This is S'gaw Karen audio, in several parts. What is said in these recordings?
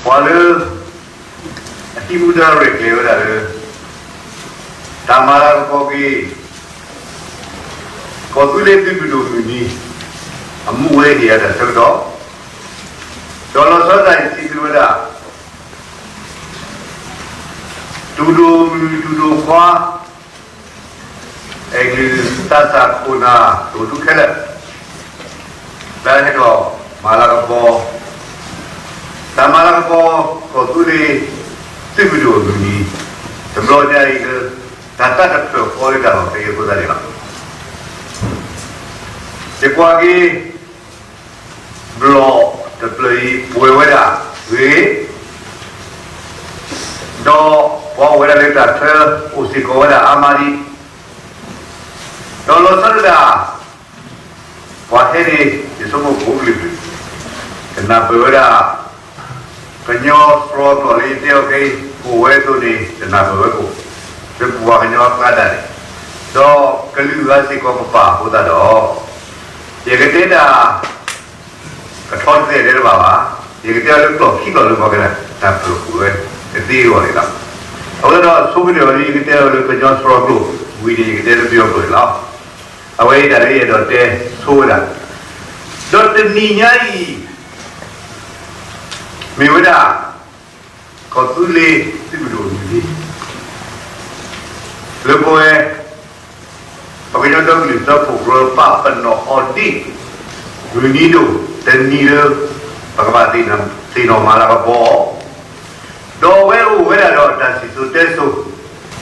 ပှၤလၢ အဟံးမူဒါရဲၣ်ကျဲၤဝဲဒၣ်လၢ တၢ်မၤလၤကပီၤက့ၤ ကီၢ်သူလ့ၤသုးမုၢ်ဒိၣ်မုၢ်နံၤ အမူဝဲဟ့ၣ်အတၢ်ဆၢကတီၢ်, ဒီးလီၤဆီဒၣ်တၢ်အံၤစံးဘျုးဝဲဒၣ် တူၢ်ဒိၣ်မုၣ်တူၢ်ဒိၣ်ခွါ အဲၣ်ကလုာ်သးစၢ်ခိၣ်နၢ် ဒိၣ်ဒူခဲလၢာ် လၢဟဲထီၣ်မၤလၤကပီၤ တၢ်မၤလၤကပီၤ ကီၢ်သူလ့ၤသုးမုၢ်ဒိၣ်အမုၢ်နံၤ တဘျီညါအံၤလၢ တၢ်သးတဖျၢၣ်ဃီလၢတၢ်လီၢ်ဖဲအံၤအဃိသတးန့ၣ်လီၤ. ယကွၢ်က့ၤ ဘျီၣ်တဖျၢၣ်အံၤ ပှဲၤဝဲဒၣ်ဂ့ၤဂ့ၤ, ဒီးပှၤအိၣ်ဝဲဒၣ်လၢတၢ်ချၢ အိၣ်စ့ၢ်ကီးဝဲဒၣ်အါမးဒံး, ဒီးလီၤဆီဒၣ်တၢ် ပှၤဟဲန့ၣ် ယဆိကမိၣ်ကအိၣ်ကလုာ်ကလုာ်, တနၢ်ပၢၢ်ဝဲဒၣ် ကညီစရီကျိာ်လၢယတဲအီၤခဲအံၤ ကအိၣ်ဝဲအသိးန့ၣ် တနၢ်ပၢၢ်ဝဲကအိၣ်, လၢပပှၤကညီအကျါဒၣ်န့ၣ်, ဒီးကလုာ်ဂၤစ့ၢ်ကီးကပာ်အဃိသတးဒီး ယကတဲတၢ် ကထီတသဲးတဲတဘၣ်ဘၣ်, ယကတဲအီၤလၢကျိာ်ခံကျိာ်လၢပှၤကနၢ်ပၢၢ်ဝဲ ကသ့အဂီၢ်န့ၣ်လီၤ. အဃိသတးဒီး ဆိကတၢၢ်အီၤလၢ ယကတဲအီၤလၢကညီစရီကျိာ်ဝံၤန့ၣ် ယကတဲလၢပယီၤကျိာ်န့ၣ်လီၤ. အဝဲအံၤတၢ်လၢယအဲၣ်ဒိးတဲဆိဝဲဒၣ်, ဒီးတနံၤညါအံၤ မ့ၢ်ဝဲဒၣ် ကီၢ်သူလ့ၤသုးမုၢ်ဒိၣ်အမုၢ်နံၤ လၢပဝဲ ပကညီဒီကလုာ်စၢဖှိၣ်ကရၢ ပာ်ပနီၣ်အီၤဒ် မုၢ်နံၤဒိၣ်တနံၤလၢ ပကဘၣ်သ့ၣ်နီၣ်မၤလၤကပီၤအီၤ, ဒီးအဝဲအိၣ်ဝဲဒၣ်ဒီးတၢ်စံၣ်စိၤတဲစိၤ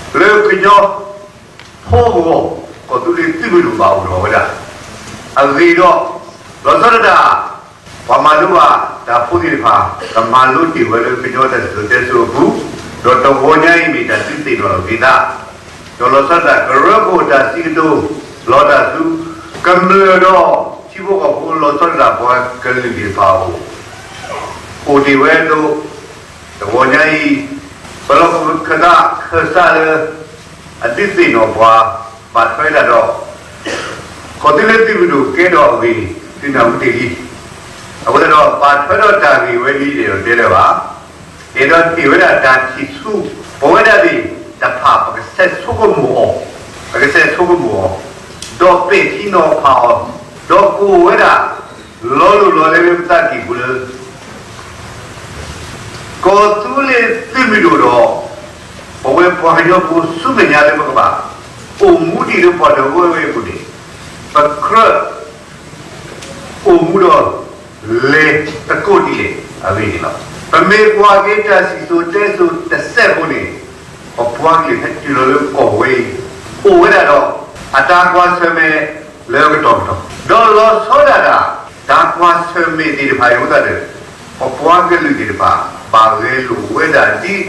လၢကညီဖိအဂီၢ် ကီၢ်သူလ့ၤသုးမုၢ်ဒိၣ်ဘၣ်အိၣ်ထီၣ်ဝဲဒၣ် အဂ့ၢ်ဒီး လီၤဆီဒၣ်တၢ် ပှၤမၤလိဘၣ်တၢ်ဖိသ့ၣ်တဖၣ် ကမၤလိတ့ၢ်ဝဲလၢကညီတၢ်စံၣ်စိၤတဲစိၤအပူၤ, ဒီးတဂီၤညါအံၤမ့ၢ်တၢ်ဒုးသ့ၣ်နီၣ်လီၤက့ၤသး, ဒီးလီၤဆီဒၣ်တၢ်ကရၢခိၣ်တၢ်စံးကတိၤ လီၤတၢ်ဆူ ကမျၢၢ်ဒီး ထံဖိကီၢ်ဖိ လီၤဆီဒၣ်တၢ်ပှၤကလုာ်သ့ၣ်တဖၣ်အအိၣ် အိၣ်တ့ၢ်ဝဲအသိး, တဂီၤညါအံၤ ပလီၢ်ခိၣ်ခၢၣ်သးခၢၣ်စးလၢ အဒုးသ့ၣ်နီၣ်ပှၤ ဘၣ်ထွဲဒၣ်ဒီး ကီၢ်သူလ့ၤသုးမုၢ်ဒိၣ်ကဲထီၣ်အဂ့ၢ် သုနၢ်ဟူတ့ၢ်လံ. အဃိသတးဒီး ဘၣ်ထွဲဒီးတၢ်ဂ့ၢ်ဝဲဒ်န့ၣ်ဒီးတဲလၢၤဘၣ်, အဲၣ်ဒိးဟ့ၣ်ဝဲဒၣ်တၢ်ထံၣ်ဆူ ပဝဲဒၣ်သ့ၣ်တဖၣ် ပကဆဲးဆိကမိၣ်အီၤ, ပကဆဲးဆိကမိၣ်အီၤ, ဒီးပဲာ်ထံနီၤဖးအီၤ, ဒီးကအိၣ်ဝဲဒၣ် လီၤလိၢ်လီၤလဲလၢပသးကံၢ်ပူၤလၢ ကီၢ်သူလ့ၤသုးမုၢ်ဒိၣ်ဒီး ပဝဲပှၤကညီဖိဆူမဲာ်ညါလၢပကဘၣ် အိၣ်မူဒံးလၢပှၤတဝၢဝဲအပူၤန့ၣ် ပကြၢး အိၣ်မူဒီး လဲၤသကိးဒ်လဲၣ်အဂ့ၢ်န့ၣ်လီၤ. ပမ့ၢ်ကွၢ်က့ၤတၢ်စံၣ်စိၤတဲစိၤတစဲးဖိန့ၣ် ပပှၤကလုာ်ဟဲတုၤလီၤလၢကီၢ်ဝဲအံၤ အိၣ်ဝဲဒၣ်ဒီး အတၢ်ကွၢ်ဆၢၣ်မဲာ်လၢကတီၢ်ကတီၢ် ဒီးလီၤဆီဒၣ်တၢ် တၢ်ကွၢ်ဆၢၣ်မဲာ်သ့ၣ်တဖၣ်အံၤအဃိသတးဒီး ပပှၤကလုာ်သ့ၣ်တဖၣ် ဘၣ်ဂဲၤလိာ်ဝဲဒၣ်ဒ်သိး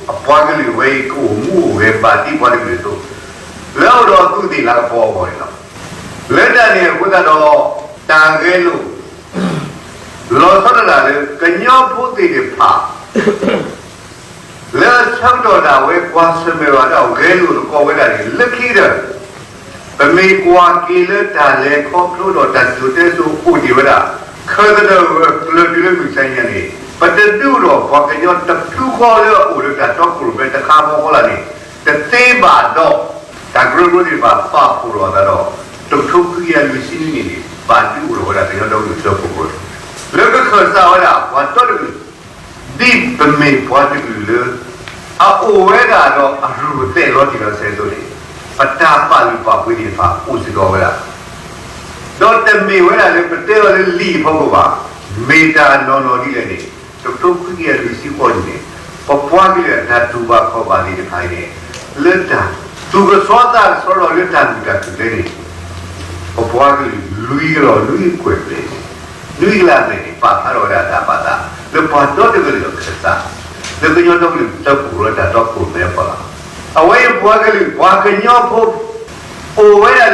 အပှၤကလုာ်ဝဲအံၤ ကအိၣ်မူအိၣ်ဂဲၤဘၣ်ဒ်ပှၤတကလုာ်အသိး လၢအအိၣ်ဒီးအသူးအသ့ၣ်လၤကပီၤအဂီၢ်န့ၣ်လီၤ. လၢတၢ်န့ၣ်အဃိသတးဒီး တၢ်ဂဲၤလိာ် လီၤဆီဒၣ်တၢ်လၢ ကညီဖိသ့ၣ်တဖၣ် လၢအဆၢကတီၢ်ဒၣ်ဝဲ ကွၢ်ဆၢၣ်မဲာ်ဘၣ်ဒီး ဂဲၤလိာ်သကိးဝဲဒၣ်န့ၣ် လၢခံကတၢၢ် ပမ့ၢ်ကွၢ်က့ၤလၢတၢ်လဲၤခီဖျိဒီးတၢ်စံၣ်စိၤတဲစိၤအိၣ်တ့ၢ်ဝဲဒၣ် ခၢၣ်သဒၢၣ်ဝဲကျၢၤတုၤလၢမုၢ်ဆါညါန့ၣ် ပတဒုးအိၣ်ဒီးပှၤကညီတဖုဃီလၢအအိၣ်လၢတၢ်တီခိၣ်ရိၣ်မဲတခါဃီဃီလၢ်န့ၣ် တသ့ဘၣ်ဒီး တၢ်ကရၢကရိသ့ၣ်တဖၣ်ပာ်ဖှိၣ်ထီၣ်အသးဒီး တကထိခွံကယၤလွံၢ်ဆံနွံနံၣ်န့ၣ် ဘၣ်ဒုးအိၣ်ထီၣ်ဝဲဒၣ်ကညီဒီကလုာ်စၢဖှိၣ်ကရၢ လၢကခၢၣ်စးဝဲဒၣ်ပှၤတီတကလုာ် ဒ်ပမ့ၢ်ပှၤတကလုာ်လၢ အအိၣ်ဝဲဒၣ်ဒီးအရူၢ်အသဲးလီၤတံၢ်လီၤဆဲးအသိးန့ၣ် ပတၢ်ပာ်လုၢ်ပာ်ပှ့ၤသ့ၣ်တဖၣ်အိၣ်စ့ၢ်ကီးဝဲဒၣ် ဒီးတမ့ၢ်ဝဲဒၣ်လၢပတဲအီၤလၢလံာ်အဖီခိၣ်ဘၣ်, မ့ၢ်တၢ်နီၢ်နီၢ်ဒ်လဲၣ်န့ၣ် တကထိခွံကယၤလွံၢ်ဆံဃိးနံၣ်န့ၣ် ပပှၤကလုာ်အတၢ်တူၢ်ဘၣ်ခီၣ်ဘၣ်သ့ၣ်တဖၣ်အံၤန့ၣ် လၢတၢ်သူၣ်ကဆှီသးကဆှီဒီးလၢတၢ်မုာ်တၢ်ခုၣ်ကျဲန့ၣ် ပပှၤကလုာ်လွံၢ်ကလီၢ်လွံၢ်ကွဲၢ်ဘျဲၣ်န့ၣ် နွံကလးမဲာ်န့ၣ် ပာ်ဖျါထီၣ်ဝဲဒၣ်တၢ်ဘၣ်သး လၢပှၤတီတကလုာ်အကစၢ် လၢကညီဒီက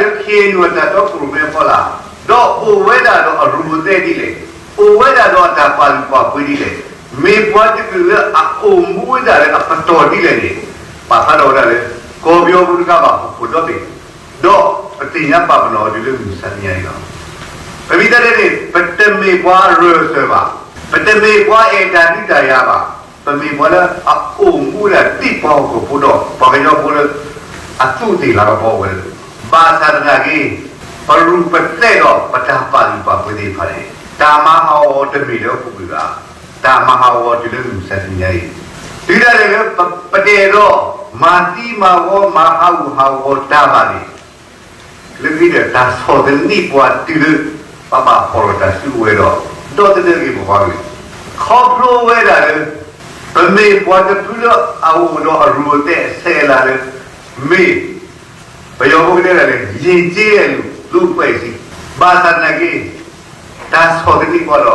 လုာ်စၢဖှိၣ်ကရၢတၢ်တီခိၣ်ရိၣ်မဲအဖီလာ်, အဝဲအံၤပှၤကလုာ် ပှၤကညီဖိ အိၣ်ဝဲဒၣ်လၢ ခ့ၣ်အဲၣ်ယူၣ် အတၢ်တီခိၣ်ရိၣ်မဲအဖီလာ်, ဒီးအိၣ်ဝဲဒၣ်ဒီးအရူၢ်အသဲးဒ်လဲၣ်, အိၣ်ဝဲဒၣ်ဒီးအတၢ်ပာ်လုၢ်ပာ်ပှ့ၤဒ်လဲၣ်, မ့ၢ်ပှၤတကလုာ်လၢအအိၣ်မူဝဲဒၣ်လၢအပတီၢ်ဒ်လဲၣ်န့ၣ် ပာ်ဖျါထီၣ်ဝဲဒၣ်လၢ ကီၢ်ပယီၤပူၤတကးဘၣ် ပခိၣ်ဒီဘ့ၣ် ဒီးပသ့ၣ်ညါပာ်ပနီၣ်အီၤတုၤလၢမုၢ်ဆါတနံၤအံၤလီၤ. ပမ့ၢ်တဲဒ်န့ၣ် ပတမ့ၢ်ပှၤအရၢၢ်စၢၤဘၣ်. ပတမ့ၢ်ပှၤအဲၣ်တၢ်ဒုးတၢ်ယၤဘၣ်. ပမ့ၢ်ပှၤလၢအအိၣ်မူဝဲဒၣ်ဒ်ပှၤဟီၣ်ခိၣ်ဖိဒီး ပှၤကညီဖိလၢ အသူးသ့ၣ်လၤကပီၤဝဲလၢ ဘၣ်ဆၣ်သနာ်က့ ပရူၢ်ပသဲးဒီးပတၢ်ပာ်လုၢ်ပာ်ပှ့ၤသ့ၣ်တဖၣ်န့ၣ် တၢ်မၤဟးဂီၤတမ့ၢ်လၢပူၤကွံာ်ဘၣ်. တၢ်မၤဟးဂီၤတုၤလၢမုၢ်မဆါတနံၤညါအံၤ, တုၤဒၣ်လဲာ်လၢ ပတအဲၣ်ဒိး မၤသံမၤဝီ မၤဟးဂူာ်ဟးဂီၤတၢ်ဘၣ်န့ၣ် လၢခံဒီးတၢ်ဆီၣ်သနံးပှၤတုၤလၢ ပဘၣ်ဖီၣ်ထီၣ်တၢ်စုကဝဲၤဒီး ဒီသဒၢက့ၤပပှၤကလုာ်, ခီဖျိဝဲဒၣ်လၢ ပမ့ၢ်ပှၤတဖုလၢအအိၣ်ဒီးအရူၢ်အသဲးအဆဲးအလၤလၢ မ့ၢ် ပယီၤဖိကတဲဒၣ်လၢ ယဉ်ကျေးတဲ့လူ့အဖွဲ့အစည်း, ဘၣ်ဆၣ်သနာ်က့ တၢ်ဆီၣ်သနံးပှၤဒီး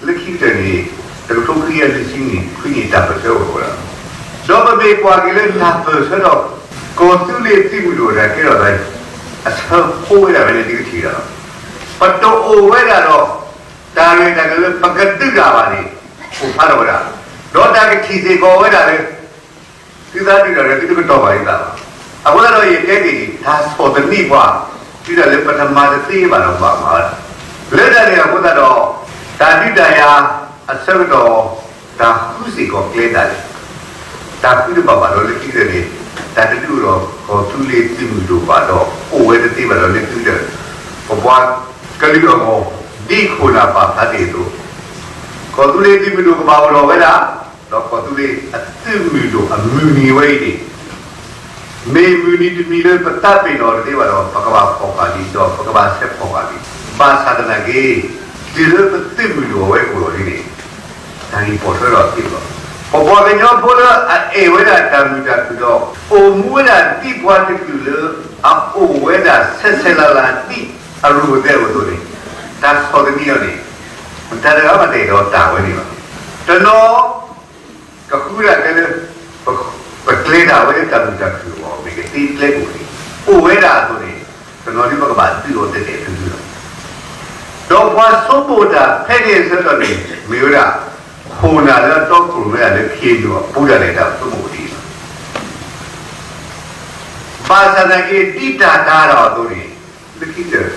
လၢခံကတၢၢ်န့ၣ် တကထိခွံကယၤလွံၢ်ဆံနံၣ် ခွံနံၣ်တၢ်ပၢၢ်ဆၢအိၣ်ဝဲဒၣ်, ဒီးပမ့ၢ်ကွၢ်က့ၤလၢတၢ်ပၢၢ်ဆၢဒီး ကီၢ်သူလ့ၤသုးမုၢ်ဒိၣ်တၢ်ကဲထီၣ်သး အဆၢဖိဝဲဒၣ်ဖဲန့ၣ် သုကထံၣ်ဒီး ပတအိၣ်ဝဲဒၣ်ဒီး တၢ်ရဲၣ်တၢ်ကျဲၤလၢပကဒုးတၢ်ဘၣ်န့ၣ် အိၣ်ဖျါထီၣ်ဝဲဒၣ်, ဒီးတၢ်ကထံၣ်စ့ၢ်ကီးဝဲဒၣ်လၢ သုသးဒုးတၢ်ဒီး သုတကတီၢ်ဘၣ်ယသးဘၣ်. အဃိသတးဒီး ယတဲက့ၤန့ၣ် တၢ်ဆီၣ်သနံးပှၤ တုၤဒၣ်လၢပတမၤတသ့ဘၣ်ဒီးဘၣ်မၤဝဲဒၣ်, လၢတၢ်န့ၣ်အဃိသတးဒီး တၢ်ဒုးတၢ်ယၤအဆၢကတီၢ် တၢ်ဃုစ့ၢ်ကီးကျဲဒၣ်လဲာ်, တၢ်ဃုတဘၣ်ဘၣ်ဒီးလၢခံကတၢၢ်န့ၣ် တၢ်တဒုးအိၣ်ဒီးကီၢ်သူလ့ၤသုးမုၢ်ဒိၣ်ဘၣ်ဒီး အိၣ်ဝဲတသ့ဘၣ်ဒီးလၢခံကတၢၢ် ပပှၤကလုာ်အဂီၢ် ဒ်ခိၣ်နၢ်ပာ်ဖျါတ့ၢ်အသိး ကီၢ်သူလ့ၤသုးမုၢ်ဒိၣ်ကဘၣ်အိၣ်ထီၣ်ဝဲဒၣ်, ဒီးကီၢ်သူလ့ၤအသုးမုၢ်ဒိၣ်အမုၢ်နံၤဝဲအံၤန့ၣ် မ့ၢ်မုၢ်နံၤတမံၤလၢပသးပ့ၤနီၣ်တသ့ဘၣ်ဒီး ပကဘၣ်ဖီၣ်ဃာ်လံ ဒီးပကဘၣ်ဆဲးဖီၣ်ဃာ်လံ. ဘၣ်ဆၣ်သနာ်က့ တုၤလၢပသုးမုၢ်ဒိၣ်အဝဲအိၣ်လီၤဒ်န့ၣ် တၢ်ဂ့ၢ်ပိာ်ထွဲထီၣ်အသ့လီၤ. ပပှၤကညီဖိလၢအအဲၣ်ဝဲဒၣ်တၢ်မုာ်တၢ်ခုၣ်ဒီး အိၣ်မူဝဲဒၣ်ဒ်ပှၤတကလုာ်လၢ အအိၣ်ဝဲဒၣ်ဆဲးဆဲးလၤလၤဒ်အရူၢ်အသဲးအသိးန့ၣ် တၢ်ဆီၣ်သနံးအီၤန့ၣ် မတၤတဂၤမးတအဲၣ်ဒိးတၢ်ဝဲန့ၣ်ဘၣ်. တနီၤ ကဃုဒၣ်ကျဲလၢ ပကျဲၤတၢ်ဝဲလၢတၢ်မုာ်တၢ်ခုၣ်အဂီၢ် မ့ၢ်ကသ့ကျဲအိၣ်န့ၣ် အိၣ်ဝဲဒၣ်အသိးန့ၣ် တနီၤဒ်ပကဘၣ်သုးအီၤတဲာ်တဲာ်ဖျုးဖျုးလီၤ. ဒီးပှၤဆိကမိၣ်တၢ်ဖဲန့ၣ်အဆၢကတီၢ်န့ၣ် မ့ၢ်ဝဲဒၣ် ခိၣ်နၢ်လၢအတီခိၣ်ရိၣ်မဲဒၣ်လၢ ခ့ၣ်နူာ် အပူၤဒၣ်လဲာ်တၢ်ဆိကမိၣ်ဒ်အံၤလီၤ. ဘၣ်ဆၣ်သနာ်က့ ဒ်တၢ်တာ်တၢ်အသိးန့ၣ် လၢခံကတၢၢ် ပှၤကလုာ်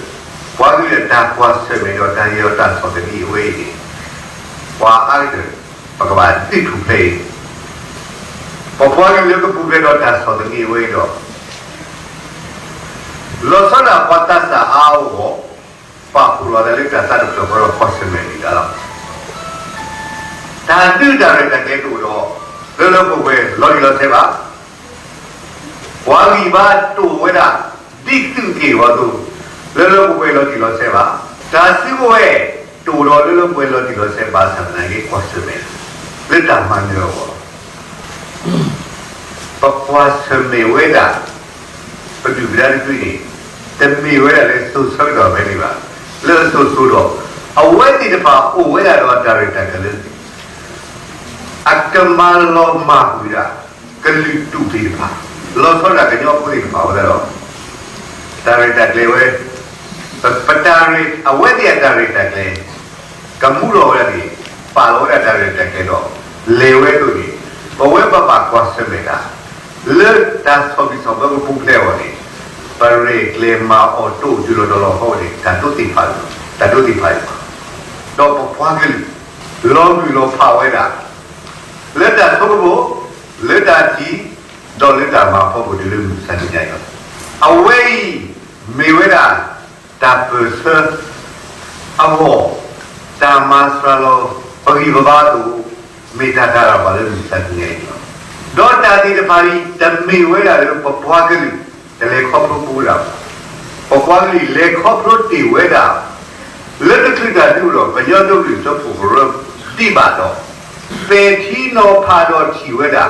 တၢ်ကွၢ်ဆၢၣ်မဲာ်ဒီးတၢ်ယီၤတၢ်ဆီၣ်သနံးအဝဲအံၤန့ၣ် ပှၤအါကတၢၢ် ပကဘၣ်ဒုးထူၣ်ဖျဲးအံၤ ပပှၤကလုာ်လၢကပူၤဖျဲးဒီးတၢ်ဆီၣ်သနံးအဝဲအံၤဒီး လီၤဆီဒၣ်ပှၤသးစၢ်အါအါဂီၢ်ဂီၢ် ပာ်ဖှိၣ်လီၤသးလၢတၢ်သးတဖျၢၣ်ဃီဒီးကွၢ်ဆၢၣ်မဲာ်န့ၣ်လီၤ. တၢ်ဒုးတၢ်ရဲၣ်တၢ်ကျဲၤတအိၣ်ဒီး လၢလၢပှဲၤပှဲၤလီၤတံၢ်လီၤဆဲးဘၣ် ပှၤဂံၢ်ဘါတအိၣ်ဝဲဒၣ် ဒ်သုးက့ၢ်ဝဲအသိး လၢလၢပှဲၤပှဲၤလီၤတံၢ်လီၤဆဲးဘၣ်. တၢ်စုကဝဲၤတအိၣ်ဒီးလၢလၢပှဲၤပှဲၤလီၤတံၢ်လီၤဆဲး ဘၣ်ဆၣ်သနာ်က့ကွၢ်ဆၢၣ်မဲာ် လၢတၢ်မၤနၢၤအဂီၢ် ပကွၢ်ဆၢၣ်မဲာ်ဝဲဒၣ် ပဒုၣ်ပဒါတဖုန့ၣ် တမ့ၢ်ဝဲဒၣ်လၢစိၤဆၢကတီၢ်ဖဲန့ၣ်ဘၣ်. လၢအစိၤစိၤဒီး အဝဲသ့ၣ်တဖၣ်အိၣ်ဝဲဒၣ်ဒီးတၢ်ရဲၣ်တၢ်ကျဲၤလၢ အကမၤလီၤမၢ်ကွံာ်ဒၣ် ကလုာ်တူာ်သ့ၣ်တဖၣ် လီၤဆီဒၣ်ကညီဖိသ့ၣ်တဖၣ်ဝဲဒၣ်ဒီး တၢ်ရဲၣ်တၢ်ကျဲၤဝဲ ပတၢ်ရဲၣ် အဝဲသ့ၣ်အတၢ်ရဲၣ်တၢ်ကျဲၤ ကမူလီၤဝဲဒၣ်န့ၣ် ပာ်လီၤဝဲဒၣ်တၢ်ရဲၣ်တၢ်ကျဲၤဒီး လဲၤဝဲအသိးန့ၣ် ပဝဲပဘၣ်ကွၢ်ဆၢၣ်မဲာ်တၢ် လၢတၢ်ဆီၣ်ဘံၣ်ဆီၣ်ဘၢကပူၤဖျဲးအဂီၢ်န့ၣ် ပရဲၣ်ကျဲၤမၤအီၤတအိၣ်တုၤလီၤတီၤလီၤဟီၣ်န့ၣ် တၢ်ဒိသ့ၣ်ဖး တၢ်ဒိသ့ၣ်ဖးအံၤ ဒီးပပှၤကလုာ် လီၤမုၢ်လီၤဖးဝဲဒၣ် လၢတၢ်ဆိကမိၣ် လၢတၢ်ထံၣ် ဒီးလၢတၢ်မၤဖီခိၣ်တုၤလၢမုၢ်မဆါတနံၤညါအံၤလီၤ. အဝဲအံၤ မ့ၢ်ဝဲဒၣ် တၢ်ပၢၢ်ဆၢ အဂီၢ် တၢ်မၤစှၤလီၤ ပဂံၢ်ပဘါအသိး မ့ၢ်တၢ်တၢ်ရၤပှၤလၢမုၢ်မဆါတနံၤညါအံၤလီၤ. ဒီးတၢ်သ့ၣ်တဖၣ်အံၤ တမ့ၢ်ဝဲဒၣ်လၢပပှၤကလုာ် တလဲၤခီဖျိပူဝဲဒၣ်ဘၣ်. ပပှၤကလုာ်လဲၤခီဖျိတ့ၢ်ဝဲဒၣ် လၢတချုးတၢ်ဒုးအိၣ်ဒီး ကညီဒီကလုာ်စၢဖှိၣ်ကရၢဒံးဘၣ်ဒီး ပဲာ်ထံနီၤဖးဒီးထံၣ်ဝဲဒၣ်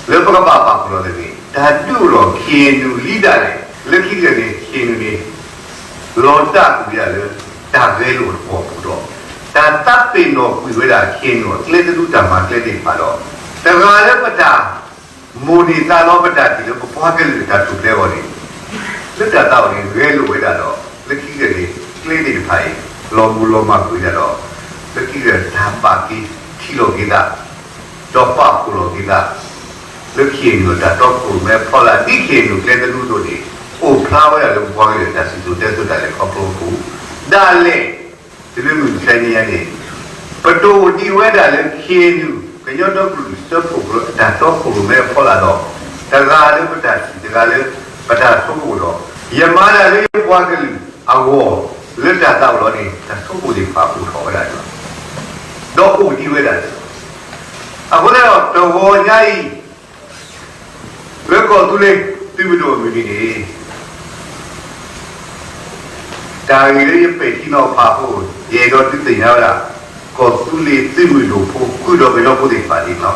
လၢပကဘၣ်ပာ်ဖှိၣ်လီၤသးန့ၣ် တၢ်ဒုးအိၣ်ဒီး ခ့ၣ်အဲၣ်ယူၣ် လံဒၣ်လဲာ် လၢခံကတၢၢ်န့ၣ် ခ့ၣ်အဲၣ်ယူၣ် န့ၣ် လီၤတၢ်ကွံာ်ဒၣ်လၢ တၢ်ဂဲၤလိာ်တကီၢ်ပူၤဒီး တၢ်သးပ့ၤနီၣ်ကွံာ်ဝဲဒၣ် ခ့ၣ်အဲၣ်ယူၣ် အကျဲသနူတၢ်မၤကျဲသ့ၣ်တဖၣ်ဒီး တဂၤလၢပတၢ် မိၣ်န့ၢ်သးလီပတၢ်ထံၣ်လၢပပှၤကလုာ်တၢ်ထူၣ်ဖျဲးအဂီၢ်န့ၣ် လၢတၢ်သးအိၣ်န့ၣ် ဂဲၤလိာ်ဝဲဒၣ်ဒီး လၢခံကတၢၢ်န့ၣ် ကျဲသ့ၣ်တဖၣ်အံၤ လီၤမုၢ်လီၤမၢ်ကွံာ်ဝဲဒၣ်ဒီး လၢခံကတၢၢ်တၢ်ဘၣ်က့ၤထံၣ်လိာ်က့ၤသး ဒီးပာ်ဖှိၣ်လိာ်က့ၤသး လၢခ့ၣ်အဲၣ်ယူၣ်အတၢ်တီခိၣ်ရိၣ်မဲဖီလာ် ဒ်ခ့ၣ်အဲၣ်ယူၣ်ကျဲသနူအသိးန့ၣ် အိၣ်ဖျါဝဲဒၣ်လၢပပှၤကလုာ်တၢ်စံၣ်စိၤတဲစိၤတၢ်လဲၤခီဖျိအပူၤ ဒၣ်လဲာ် တုၤလၢမုၢ်မဆါတနံၤညါန့ၣ် ပတအိၣ်ဒံးဝဲဒၣ်လၢ ခ့ၣ်အဲၣ်ယူၣ် ကညီဒီကလုာ်စၢဖှိၣ်ကရၢအတၢ်တီခိၣ်ရိၣ်မဲအဖီလာ်ဒီး တဂၤလၢပတၢ်ထံၣ် တဂၤလၢပတၢ်ဆိကမိၣ်ဒီး ယမၤဒၣ်လၢယပှၤကလုာ်အဂီၢ် လၢတၢ်သးအိၣ်လီၤန့ၣ် တၢ်ဆိကမိၣ်သ့ၣ်တဖၣ်အိၣ်ထီၣ်ဝဲဒၣ်န့ၣ်လီၤ. ဒီးအိၣ်ဒံးဝဲဒၣ်န့ၣ်လီၤ. အဃိသတးဒီးတဂီၤညါအံၤ လၢကီၢ်သူလ့ၤသုးမုၢ်ဒိၣ်အမုၢ်နံၤန့ၣ် တၢ်ဂ့ၢ်လၢယပဲာ်ထံနီၤဖးအဃိ ယအဲၣ်ဒိးဒုးသ့ၣ်ညါဝဲဒၣ် ကီၢ်သူလ့ၤသုးမုၢ်ဒိၣ်ဖိ ဃုာ်ဒီးကညီဖိသ့ၣ်တဖၣ်န့ၣ်လီၤ.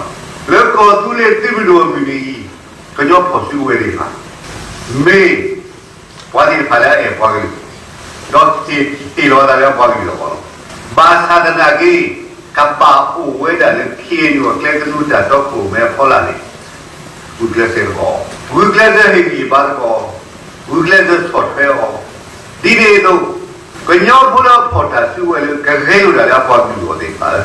လၢကီၢ်သူလ့ၤသုးမုၢ်ဒိၣ်အမုၢ်နံၤအံၤ ကညီဖီၣ်စုကဝဲၤသ့ၣ်တဖၣ် မ့ၢ် ပှၤသ့ၣ်တဖၣ်လၢအအဲၣ်ပှၤကလုာ် ဒီးဟ့ၣ်လီၤအသးလၢအပှၤကလုာ်အဂီၢ်လီၤ. ဘၣ်ဆၣ်သနာ်က့ ကဘၣ်အိၣ်ဝဲဒၣ်လၢ ခ့ၣ်အဲၣ်ယူၣ် အကျဲသနူတၢ်တီခိၣ်ရိၣ်မဲအဖီလာ်န့ၣ် ဂုာ်ကျဲးစၢးသကိး, ဂုာ်ကျဲးစၢးဟ့ၣ်ဂံၢ်ဟ့ၣ်ဘါသကိး, ဂုာ်ကျဲးစၢးဆီၣ်ထွဲအီၤ, ဒ်န့ၣ်အသိး ကညီဖိလၢအဖီၣ်တၢ်စုကဝဲၤလၢကဂဲၤလိာ်ဒၣ်လၢအပှၤကလုာ်အဂီၢ်သ့ၣ်တဖၣ်ဧၢ,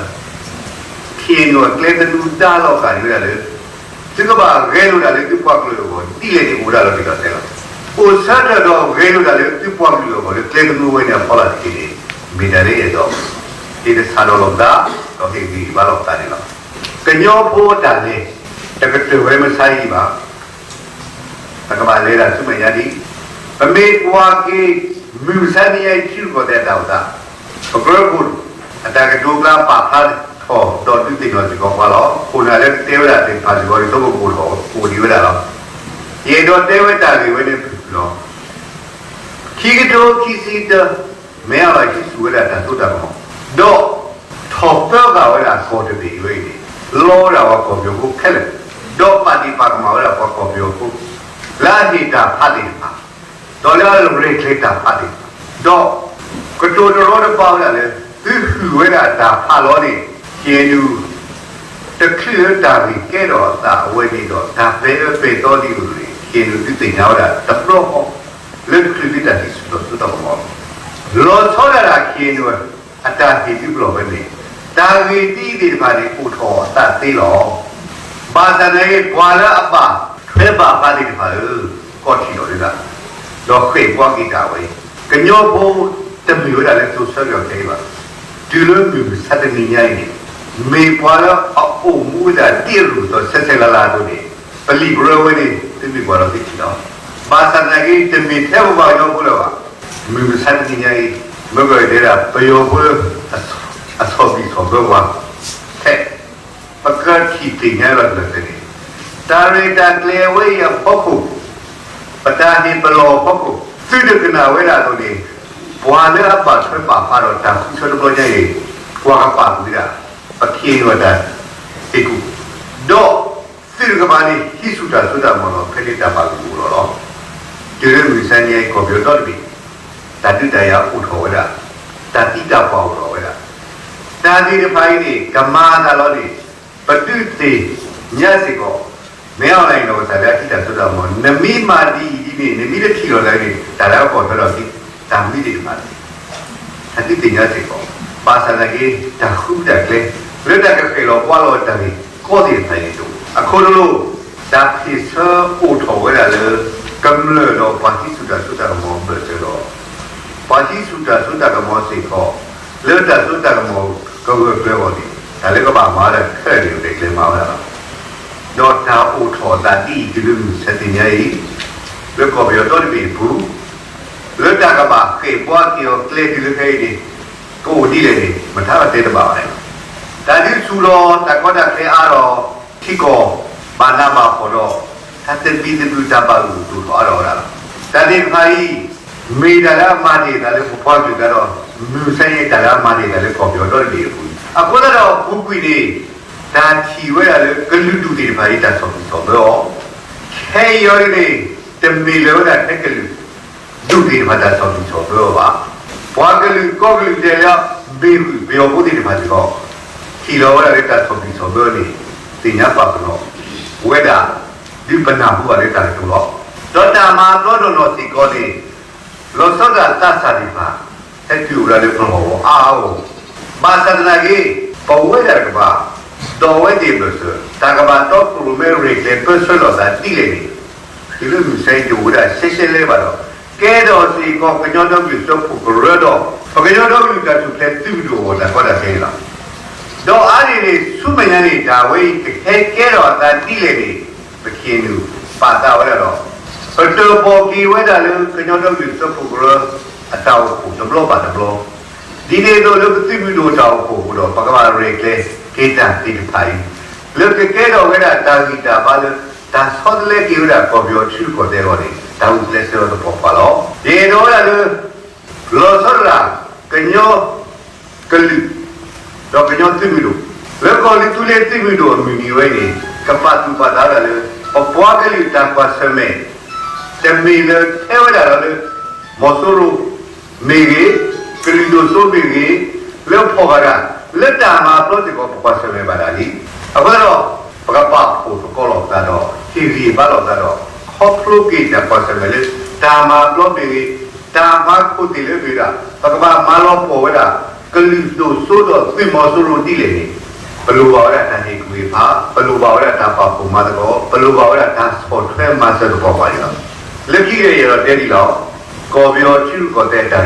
ခ့ၣ်အဲၣ်ယူၣ် အကျဲသနူဒါလီၤကၢ်န့ၢ်ဝဲဒၣ်လၢ သုကဘၣ်ဂဲၤလိာ်ဒၣ်လၢသုပှၤကလုာ်အဂီၢ်ဒ်လဲၣ်န့ၣ် အိၣ်ဝဲဒၣ်လီၤတံၢ်လီၤဆဲးလီၤ. အိၣ်ဆၢထၢၣ်ဒီးဂဲၤလိာ်ဒၣ်လၢသုပှၤကလုာ်အဂီၢ်လၢကျဲသနူဝဲန့ၣ်အဖီလာ်တက့ၢ်န့ၣ် မ့ၢ်တၢ်လၢအဲၣ်ဒိး ဟ့ၣ်ကစၢ်ဒီးလိာ်သး ဒီးဟ့ၣ်ဂံၢ်ဟ့ၣ်ဘါလိာ်သးန့ၣ်လီၤ. ကညီဖိအတၢ်လဲၤ တကတၢၢ်ဝဲမဆါအံၤဘၣ် ပကဘၣ်လဲၤတၢ်ဆူမဲာ်ညါဒံး, ပမ့ၢ်ကွၢ်က့ၤ မုၢ်မဆါတနံၤညါအံၤ ထံရူၢ်ကီၢ်သဲးအတၢ်အိၣ်သး, ပကြၢးခိၣ် အတၢ်ကတိၤကျါပာ်ဖျါထီၣ်ဒီးဒုးသ့ၣ်နီၣ်စ့ၢ်ကီးပှၤလီၤ. ခိၣ်နၢ်လၢကတဲဝဲဒၣ်သ့ၣ်တဖၣ်စ့ၢ်ကီး ယဆိကမိၣ်ကအိၣ်ထီၣ်အိၣ်ဒံးဝဲဒၣ်လီၤ. ယအဲၣ်ဒိးတဲဝဲတၢ်ဂ့ၢ်ဝဲန့ၣ်ဖုၣ်ဖုၣ်လီၤ. ခံကထိခံဆံတၢ မ့ၢ်အလီၤဟံးဆူၣ်ဝဲဒၣ်တၢ်စိတၢ်ကမီၤ, ဒီးထီၣ်ပၢဃာ်ဝဲဒၣ်ကီၢ်တဘ့ၣ်အံၤဝဲအံၤန့ၣ် လီဝဲဒၣ်ပှၤကီၢ်ပယီၤဖိခဲလၢာ်, ဒီးပာ်ဒ့ၣ်ပာ်ကမၣ်ဝဲဒၣ်ပှၤကီၢ်ပယီၤဖိ လၢအဟ့ၣ်တၢ်ဖးသ့ၣ်တဖၣ်, ဒီးလၢအရဲၣ်ကျဲၤတၢ်ဖးသ့ၣ်တဖၣ်, ဒီးကတိၤတရီတပါဝဲဒၣ်လၢ သုဟုၣ်ဝဲဒၣ်တၢ်ဖးလီၤန့ၣ် ခ့ၣ်အဲၣ်ယူၣ် တချုးလၢတၢ်ဂ့ၢ်ကဲထီၣ်အသးအဝဲန့ၣ်ဒီး တၢ်ပဲာ်အၢပဲာ်သီဒ်သိးန့ၣ် ခ့ၣ်အဲၣ်ယူၣ် သုသ့ၣ်ညါဝဲဒၣ်တဘျီဃီ လၢတချုးသုတၢ်ဟံးဆူၣ်ထီၣ်စိတၢ်ကမီၤလီၤ. လီၤဆီဒၣ်တၢ် ခ့ၣ်အဲၣ်ယူၣ် အတၢ်ဟ့ၣ်သုပလီၢ်ဝဲန့ၣ် တၢ်ဂ့ၢ်ဒ်အံၤသ့ၣ်တဖၣ်န့ၣ် အိၣ်ထီၣ်အသးသ့လီၤ. ဘၣ်ဆၣ်သနာ်က့ ပှၤလၢအဘၣ်ထွဲဘၣ်ဃးသ့ၣ်တဖၣ်ဧၢ, ကိးထံၣ်လီၤဒၣ် ဒီးဃ့ၢ်ပှၤက့ၤတၢ်ဝဲအံၤ, ကညီဖိတမ့ၢ်ဝဲဒၣ်လၢသိးဆၢက့ၤအီၤခဲအံၤဘၣ်. တုၤလၢမုၢ်မဆါတနံၤညါအံၤန့ၣ် မ့ၢ်ပှၤလၢအအိၣ်မူဝဲဒၣ်ဒ်အရူၢ်အသိးဆဲးဆဲးလၤလၤအသိးန့ၣ် ပလံာ်ပရၢဝဲန့ၣ် သုမ့ၢ်ကွၢ်လီၤသုထံၣ်လီၤ. ဘၣ်ဆၣ်သနာ်က့ တမ့ၢ်ထဲပပှၤကညီဖိလၢၤဘၣ်. မုၢ်မဆါတနံၤညါအံၤ မ့ၢ်ကတဲဒၣ် ပယီၤဖိ အဆီၣ်ဘံၣ်ဆီၣ်ဘၢပှၤ ထဲ ပကထံၣ်သ့ၣ်ညါလီၤတၢ်န့ၣ် တၢ်ရဲၣ်တၢ်ကျဲၤဝဲအံၤအဖီခိၣ်, ပတၢ်ဟ့ၣ်ပလီၢ်အဖီခိၣ် သုတကနၣ်ဝဲဒၣ်အသိးန့ၣ် ပှၤလၢအဘၣ်ထွဲဘၣ်ဃးဒီးတၢ်ဃုထၢတဘျီညါအံၤ ပှၤကပာ်ဃုာ်ဝဲဒၣ် ပခ့ၣ်အဲၣ်ယူၣ်အတၢ်သ့ၣ်ကူၣ်, ဒီးသုတကပၤန့ၣ် ဟံးဆူၣ်တၢ်စိတၢ်ကမီၤလီၤ. ဖဲန့ၣ်တၢ်ဘၣ်ဂုာ်ဂုာ်လီၤလီၤ. တုၤလၢမုၢ်မဆါတနံၤအံၤ ကီၢ်ပယီၤဒီတဘ့ၣ် တၢ်ဒုးတၢ်ယၤအိၣ်ထီၣ်ဝဲဒၣ်, တၢ်သံတၢ်ပှၢ်အိၣ်ထီၣ်ဝဲဒၣ်, တၢ်သ့ၣ်တဖၣ်အံၤန့ၣ် ကမၤအသးလီၤန့ၣ် ပဒုးသ့ၣ်ညါစ့ၢ်ကီး, မ့ၢ်အီၤလၢအံၤဒီး ကစၢ်လၢအဟံးတၢ်စိတၢ်ကမီၤ နမ့ၢ်မၤဒ်အံၤဒ်န့ၣ် နမ့ၢ်တထံၣ်လီၤသးန့ၣ် တၢ်လၢအကီၢ်ထွဲဒီး တၢ်မံၤသ့ၣ်တဖၣ်န့ၣ် တၢ်ဒုးသ့ၣ်ညါစ့ၢ်ကီး, ဘၣ်ဆၣ်သနာ်က့ တၢ်ဃုတၢ်ကျဲ လၢတၢ်ကဃဲၢ်လီၤပှၤလီၤတၢ်ဂ့ၢ်ကီသ့ၣ်တဖၣ်အံၤန့ၣ် အခိၣ်တလိၣ် တၢ်ဖ့ၣ်ဆၢအိၣ်ထီၣ်ဝဲဒၣ်လၢ ကမျၢၢ်ဒီးပှၤဟံးဆူၣ်တၢ်စိတၢ်ကမီၤအဘၢၣ်စၢၤဒီး ပှၤဟံးဆူၣ်တၢ်စိတၢ်ကမီၤစ့ၢ်ကီး လၢတၢ်စိတၢ်ကမီၤကဂၢၢ်ကျၢၤအဂီၢ်န့ၣ် တၢ်လၢကဘၣ်မၤဝဲဒၣ်ခဲလၢာ်န့ၣ် ပတဲကျဲမၤဝဲဒၣ်လီၤ. ဒီးတၢ်အိၣ်ထီၣ်အသးဒ်အံၤ တုၤလၢမုၢ်မဆါတနံၤညါအံၤ လၢကီၢ်ပယီၤဒီတဘ့ၣ်အပူၤ လၢတၢ်ကဘၣ်ဃ့ၢ်ပှၤက့ၤအီၤကျဲတုၤလၢခဲအံၤန့ၣ် ကအိၣ်ဒ်လဲၣ်န့ၣ် မ့ၢ်တၢ်ဘၣ်တဲတဘၣ်ဘၣ်န့ၣ်လီၤ. တၢ်ဒုးဆူၣ်လီၤ တၢ်ကီတၢ်ခဲအါထီၣ် ထံကီၢ်ဘၣ်နးဘၣ်ဖှီၣ်ဒီး တၢ်သဘံၣ်သဘုၣ်တၢ်ဘၣ်ဂုာ်အိၣ်ထီၣ်အါထီၣ်ဝဲဒၣ်လီၤ. တၢ်သ့ၣ်တဖၣ်အံၤ မ့ၢ်တၢ်လၢအမၤန့ၢ်အသးလၢပပှၤကလုာ်ကျါဒီး မုၢ်မဆါအံၤ တၢ်လၢအမၤန့ၢ်အသးလၢကီၢ်ပယီၤဒီတဘ့ၣ်အပူၤ, အဃိသတးဒီး ပူၤကွံာ်န့ၣ် တၢ်ထံၣ်ဝဲဒၣ်လၢကလုာ်ဒူၣ်သ့ၣ်တဖၣ်အံၤ တၢ်ဆီၣ်ဘံၣ်ဆီၣ်ဘၢအီၤ, ခဲအံၤအံၤန့ၣ် တမ့ၢ်လၢၤဝဲဒၣ်ထဲကလုာ် ဒူၣ်သ့ၣ်တဖၣ်တၢ်ဆီၣ်ဘံၣ်ဆီၣ်ဘၢအီၤဘၣ်. ပှၤကလုာ်ကိးကလုာ်ဒဲးလၢ မ့ၢ်ဂုၢ်ပယီၤဖိသ့ၣ်တဖၣ်စ့ၢ်ကီး ထံၣ်လီၤဝဲဒၣ်လၢတၢ်ဆီၣ်ဘံၣ်ဆီၣ်ဘၢန့ၣ် သ့ၣ်ညါပာ်ပနီၣ်ဝဲဒၣ် ဒုးပနၢ်ဟူဘၣ်လၢတၢ်ကတိၤလီၤ. ဒီးတၢ်မၤပျီနီၢ်နီၢ်စ့ၢ်ကီးန့ၣ် လီၤဆီဒၣ်သးစၢ်သ့ၣ်တဖၣ် ဟဲတုၤအိၣ်ဒၣ်လၢပလီၢ်အါအါဂီၢ်ဂီၢ်, ဘၣ်ဆၣ်သနာ်က့ ပဝဲဒၣ်တကပၤ ဒီးအဝဲသ့ၣ်အဘၢၣ်စၢၤ တၢ်ကဘၣ်တီခိၣ်ရိၣ်မဲရဲၣ်ကျဲၤပၢဆှၢလီၤသးဒ်လဲၣ်န့ၣ် တုၤလၢမုၢ်မဆါအံၤတအိၣ်ဝဲဒၣ်ရှဲရှဲလၢၤဘၣ်ဒီး ကဲထီၣ်စ့ၢ်ကီးကညီဒီကလုာ်စၢဖှိၣ်ကရၢဒီး ပကညီဒီကလုာ်တၢ်ထူၣ်ဖျဲးသုးမုၢ်ဒိၣ်အဂီၢ်တၢ်ကီတၢ်ခဲန့ၣ်လီၤ. ဒီးအါန့ၢ်န့ၣ် ဆူမဲာ်ညါန့ၣ် တၢ်ဝဲအံၤ ကဟဲကဲထီၣ်အသးဒ်လဲၣ်န့ၣ် ပ ခ့ၣ်အဲၣ်ယူၣ် ပာ်သးဝဲဒၣ်ဒီး ပတၢၣ်ပီၣ်က့ၤဝဲဒၣ်လၢ ကညီဒီကလုာ်စၢဖှိၣ်ကရၢအတၢ်အိၣ်ဖှိၣ်တဘျီဘၣ်တဘျီ, ဒ်န့ၣ်အသိးလၢပသုးမုၢ်ဒိၣ်တၢ်အိၣ်ဖှိၣ်အပူၤဒီး ပကဘၣ်ရဲၣ်ကျဲၤက့ၤတၢ်သ့ၣ်တဖၣ်အံၤ လၢကကဲထီၣ်ဝဲဒၣ်တၢ်ဂံၢ်တၢ်ဘါလၢ တၢ်ဆီတလဲက့ၤဝဲဒၣ်ကီၢ်ပယီၤထံရူၢ်ကီၢ်သဲးအဂီၢ်န့ၣ် တၢ်ဂုာ်ကျဲးစၢးလီၤသပှၢ်ပှၢ်လီၤ. ယအဲၣ်ဒိးဝဲဒၣ်လၢ လီၤဆီဒၣ်တၢ် ကညီကလုာ် ဒီးကညီသုးမုၢ်ဒိၣ် လၢကီၢ်သူလ့ၤသုးမုၢ်ဒိၣ်အမုၢ်နံၤဝဲန့ၣ် ကပာ်သူၣ်ပာ်သးဝဲဒၣ်လၢ ပပှၤကလုာ်တၢ်ကွၢ်ဆၢၣ်မဲာ် တမ့ၢ်လၢထဲဝဲဒၣ်ဒီးလၢ မီၤစိရိၤမ့ၢ်ဂ့ၤ, ကလုာ်ဒိၣ်စိမ့ၢ်ဂ့ၤ, လၢဖီၣ်ဘၣ်တၢ် လၢတၢ်မၤပျီစ့ၢ်ကီး ပကွၢ်ဆၢၣ်မဲာ်ဘၣ်ဒၣ်လံ. အဃိသတးဒီး ပကပာ်ဖှိၣ်သကိးလိာ်ပသးဒီး ဟ့ၣ်ဂံၢ်ဘါလိာ်ပသးဒီး ခီဖျိက့ၤတၢ်ကွၢ်ဆၢၣ်မဲာ်လၢ တၢ်မၤပျီမ့ၢ်ဂ့ၤ, တၢ်မၤခိၣ်သ့ၣ်လၢမ့ၢ်ဝဲဒၣ် ပကဘၣ်မၤလီၤပှီၢ်ဝဲဒၣ် ကလုာ်ဒိၣ်စိဒီးသုးမီၤစိရိၤဒ်လဲၣ်န့ၣ် ပလိၣ်ဘၣ်ဝဲဒၣ်တၢ်ဟ့ၣ်ကူၣ်ဟ့ၣ်ဖး, ပလိၣ်ဘၣ်ဝဲဒၣ်တၢ်ပာ်ဖှိၣ်မၤသကိး, ပလိၣ်ဘၣ်ဝဲဒၣ်တၢ်ဆီၣ်ထွဲမၤစၢၤသကိးပှၤန့ၣ်လီၤ. လၢခံကတၢၢ်ယအဲၣ်ဒိးတဲဒ်လီၤ, ကီၢ်ပယီၤထံရူၢ်ကီၢ်သဲးအတၢ်ဂ့ၢ်ကီ,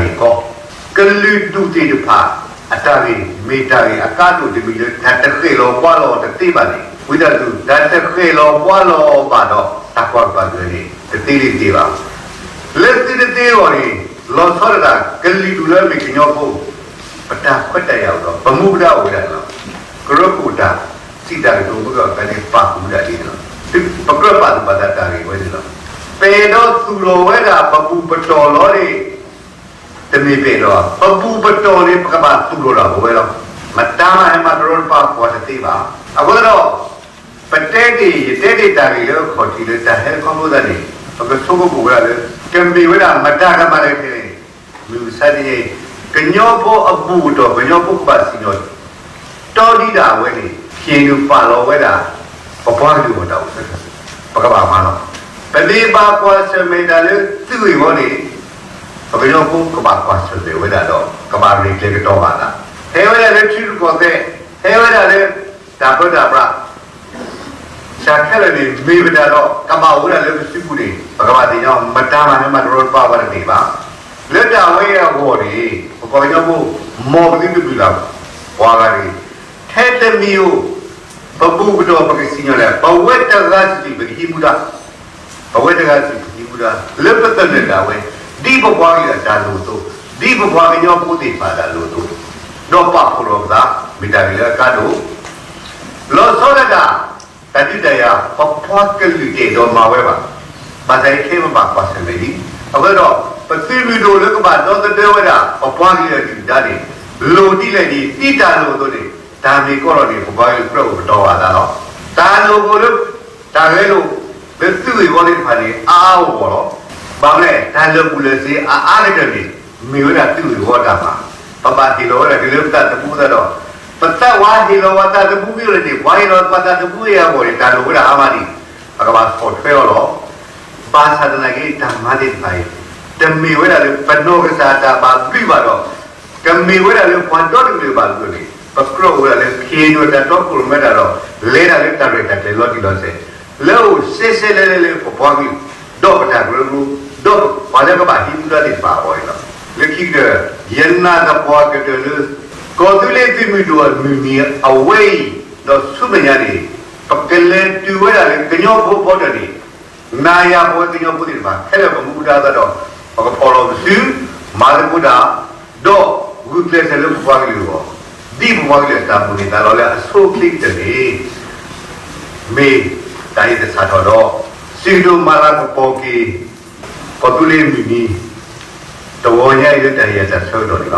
ကလုာ်ဒူၣ်သ့ၣ်တဖၣ်အတၢ်ဂ့ၢ် မ့ၢ်တၢ်ဂ့ၢ်အကါဒိၣ်တမံၤလၢ တၢ်တဃဲၣ်လီၤဘှါလီၤအီၤတသ့ဘၣ်န့ၣ် ဝံသးစူၤ တၢ်တဃဲၣ်လီၤဘှါလီၤအီၤဘၣ်ဒီး တၢ်ကွၢ်ကပၤကတၢၢ်န့ၣ် တသ့လံတသ့ဘၣ်. လၢသုတသ့အဂီၢ်န့ၣ် လီၤဆီဒၣ်တၢ် ကလုာ်ဒူၣ်လၢအမ့ၢ်ကညီဖိ ပတၢ်ခွဲးတၢ်ယာ်အိၣ်ဒီး ပမူပဒါအိၣ်ဝဲဒၣ်န့ၣ်လီၤ. ကရၢခိၣ်တၢ်စံးတၢ်ကတိၤ ပကဖဲန့ၣ်ပာ်ဃုာ်ဝဲဒၣ်ဒ်န့ၣ်လီၤ. ပကြၢးပာ်သူၣ်ပာ်သးတၢ်ဂ့ၢ်ဝဲန့ၣ်လီၤ. ပအဲၣ်ဒိးသူၣ်ထီၣ်ဝဲဒၣ်ပဘူၣ်ပတီၢ်လီၤန့ၣ် တမ့ၢ်ပအဲၣ်ဒိးဘၣ်, ပဘူၣ်ပတီၢ်န့ၣ် ပကဘၣ်သူၣ်ထီၣ်ဒၣ်ပဝဲလီၤ. မတၤမၤဟဲမၤတရီတပါပှၤတသ့ဘၣ်. အဃိသတးဒီး ပတဲတ့ၢ် ယတဲတ့ၢ်တၢ်ဂ့ၢ်လၢအခီၣ်ထံးလၢတၢ်ဟဲခီဖျိသးန့ၣ် ပကဆိကမိၣ်ဝဲဒၣ်လၢ ကမ့ၢ်ဝဲဒၣ်မတၤကမၤလဲၣ်ထဲန့ၣ် မုၢ်မဆါတနံၤအံၤ ကညီဖိအဘူၣ်အတီၢ် ကညီဖိကဘၣ်စံၣ်ညီၣ် တီဒံးဒၣ်အဝဲန့ၣ် ဟ့ၣ်နုာ်ပာ်လီၤဝဲဒၣ် ပပှၤကလုာ်အတၢ်အိၣ်ဆၢထၢၣ် ပကဘၣ်မၤလီၤ. ပမ့ၢ်ဘၣ်ကွၢ်ဆၢၣ်မဲာ်တၢ်လၢသုးဂ့ၢ်ဝီန့ၣ် ပကညီဖိကဘၣ်ကွၢ်ဆၢၣ်မဲာ်ဝဲဒၣ်ဒီး ကဘၣ်ရဲၣ်ကျဲၤကတီၤဘၣ်သး, ဟဲဝဲဒၣ်လၢထံရူၢ်ကီၢ်သဲး, ဟဲဝဲဒၣ်လၢတၢ်ပၢတၢ်ပြး တၢ်ခဲလၢာ်န့ၣ် မ့ၢ်ဝဲဒၣ်ဒီး ကဘၣ်အိၣ်ဝဲဒၣ်လၢပစုပူၤန့ၣ် ပကဘၣ်သ့ၣ်ညါ မတၤမၤဟဲမၤတရီတပါပှၤတသ့ဘၣ်. လၢတၢ်ဝဲအံၤအဂီၢ်န့ၣ် ပပှၤကညီဖိ မ်ပသုတမုၢ်လၢ်ပှၤဂၤတဂ့ၤ. ထဲတမံၤဧိၤ ပဘူၣ်ပတီၢ်ပကစံၣ်ညီၣ်လဲၣ်, ပဝဲတဂၤစုာ်စုာ်ပကဟံးမူဒါ ပဝဲတဂၤစုာ်စုာ်ပကဟံးမူဒါ လၢပသနၢၣ်ဒၣ်ဝဲ ဒ်ပပှၤကလုာ်အတၢ်လိၣ်အသိး, ဒ်ပပှၤကညီဖိသ့ၣ်တဖၣ်အတၢ်လိၣ်အသိး, ဒီးပာ်ဖှိၣ်ထီၣ်ပသး မ့ၢ်တၢ်ဂ့ၢ်လၢအကါဒိၣ် လီၤဆီဒၣ်တၢ် တၢ်ဒုးတၢ်ယၤ ပပှၤကလုာ်တအဲၣ်ဒိးမၤဝဲဘၣ်. ဘၣ်ဆၣ်အံၤခဲအံၤပဘၣ်ကွၢ်ဆၢၣ်မဲာ်လံ. အဃိဒီး ပသုးမုၢ်ဒိၣ်လၢကဘၣ်ဒီသဒၢဝဲဒၣ် ပပှၤကလုာ်အဒုၣ်အဒါန့ၣ် လိၣ်ဒ်လဲၣ်န့ၣ် ဒ်တၢ်လိၣ်အသိးန့ၣ် တၢ်မ့ၢ်ကီလီၤန့ၣ် ပပှၤကလုာ်ကြၢးအိၣ်ကတီၤဘၣ်သးလီၤ. တၢ်လိၣ်အဃိလၢ တၢ်ဂဲၤလိာ် လၢသုးဂ့ၢ်ဝီသ့ၣ်တဖၣ်န့ၣ် အါအါဂီၢ်ဂီၢ်လီၤ. ဘၣ်မနုၤလဲၣ် တၢ်လၢာ်ဘူၣ်လၢာ်စ့အအါကတၢၢ်န့ၣ် မ့ၢ်ဝဲဒၣ်သုးဂ့ၢ်ဝီတၢ်မၤ, ပဘၣ်ဟ့ၣ်လီၤဝဲဒၣ်က့ၤလၢပသးသမူသတးဒီး ပသးဝဲဟ့ၣ်လီၤဝဲသးသမူက့ၤလၢန့ၣ် ပှၤဟ့ၣ်လီၤပသးသမူက့ၤအဂီၢ်န့ၣ် တၢ်လိၣ်ဝဲဒၣ်အါမးန့ၣ် ပကဘၣ်ဆီၣ်ထွဲအီၤလီၤ. ဘၣ်ဆၣ်သနာ်က့ တၢ်မၤသ့ၣ်တဖၣ်အံၤ တမ့ၢ်ဝဲဒၣ်လၢပနီၢ်ကစၢ်တၢ်ဘၣ်ဘျုးဘၣ်ဒီး ကမ့ၢ်ဝဲဒၣ်လၢပှၤဒီတကလုာ်ဘၣ်ဘျုးန့ၣ် ပကြၢးအိၣ်ဝဲဒၣ်လၢ ခ့ၣ်အဲၣ်ယူၣ် အတၢ်တီခိၣ်ရိၣ်မဲတၢ်ဒီး လဲၤတၢ်လၢတၢ်ရဲၣ်တၢ်ကျဲၤလီၤတံၢ်လီၤဆဲး လၢအအိၣ်စဲစဲလဲၤလဲၤလၢပပှၤကလုာ် ဒီးပတၢ်ကရၢကရိ ဒီးပှၤလၢကဘၣ်ဟံးမူဒါသ့ၣ်တဖၣ်အဂီၢ်န့ၣ်လီၤ. လၢခံကတၢၢ် ယနာ်သပှၢ်ကတၢၢ်လၢ ကီၢ်သူလ့ၤသုးမုၢ်ဒိၣ်အမုၢ်နံၤအဝဲအံၤ ဒီးဆူမဲာ်ညါန့ၣ် ပကလဲၤတုၤဝဲဒၣ်လၢကညီဖိအဖီတၢၢ်န့ၣ် နၤယၤပဝဲကညီဖိသ့ၣ်တဖၣ် ခဲလၢာ်ပမူပဒါအသးဒီး ပကဖီၣ်လီၤပစု မၤသကိးတၢ် ဒီးဂုာ်ကျဲးစၢးလၢပပှၤကလုာ်အဂီၢ် ဒ်ပပှၤကလုာ်အတၢ်ဘူၣ်န့ၢ်သးလီၤလၢအဆိအချ့ကတၢၢ်န့ၣ် မ့ၢ်တၢ်အံၤတစးထီၣ်ဒီး စံးကတိၤမၤလၤကပီၤက့ၤ ကီၢ်သူလ့ၤမုၢ်နံၤ တဂီၤညါအံၤလၢတၢ်ဟ့ၣ်အတၢ်ဆၢကတီၢ်န့ၣ်လီၤ.